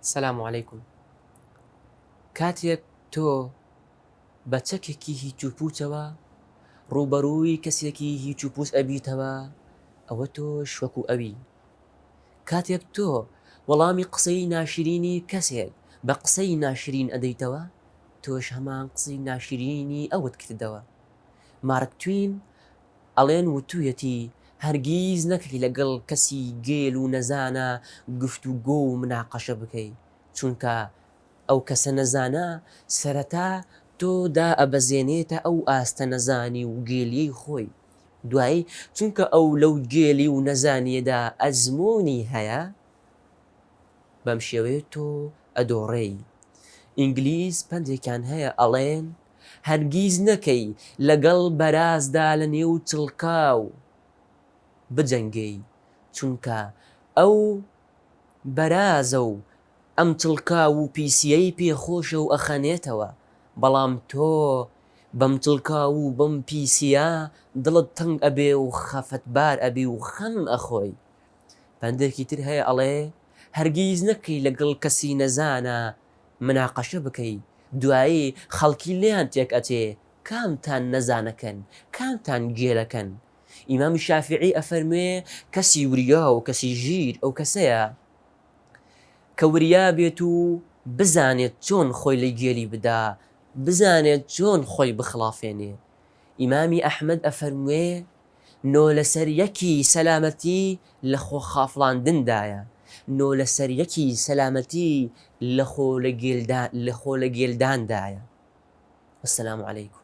سلام علیکم کاتێک تۆ بە چەکێکی هیچ و پوچەوە ڕووبەڕووی کەسێکی هیچ و پوچ ئەبیتەوە ئەوە تۆش وەکو ئەوی کاتێک تۆ وەڵامی قسەی ناشرینی کەسێک بە قسەی ناشرین ئەدەیتەوە تۆش هەمان قسەی ناشرینی ئەوت کردەوە مارک توین ئەڵێن وتویەتی هەرگیز نەکەی لەگەڵ کەسی گێل و نەزانا گفتوگۆ و مناقەشە بکەی چونکە ئەو کەسە نەزانە سەرەتا تۆ دائەبەزێنێتە ئەو ئاستە نەزانی و گێلیەی خۆی دوایی چونکە ئەو لەو گێلی و نەزانیەدا ئەزموونی هەیە بەم شێوەیە تۆ ئەدۆڕێی. ئینگلیز پەندێکیان هەیە ئەڵێن، هەرگیز نەکەی لەگەڵ بەرازدا لە نێو چڵکاو بجەنگێی، چونکە ئەو بەرازە و ئەم چڵکاو و پیسییەی پێ خۆشە و ئەخەنێتەوە، بەڵام تۆ بەم چڵکاو و بەم پیسییە دڵت تەنگ ئەبێ و خەفەتبار ئەبی و خەم ئەخۆی. پەندێکی تر هەیە ئەڵێ، هەرگیز نەکەی لەگەڵ کەسی نەزانا مناقەشە بکەی، دوایی خەڵکی لێیان تێک ئەچێ کامتان نەزانەکەن کامتان گێلەکەن. ئیمامی شافیعی ئەفەرموێ کەسی وریا و کەسی ژیر ئەو کەسەیە کە وریا بێت و بزانێت چۆن خۆی لە گێلی بدا، بزانێت چۆن خۆی بخڵافێنێ. ئیمامی ئەحمەد ئەفەرموێ نۆ لەسەر یەکی سەلامەتی لە خۆ خافڵاندندایە، نۆ لەسەر یەکی سەلامەتی لە خۆ لە گێلداندایە. والسلام علیکم.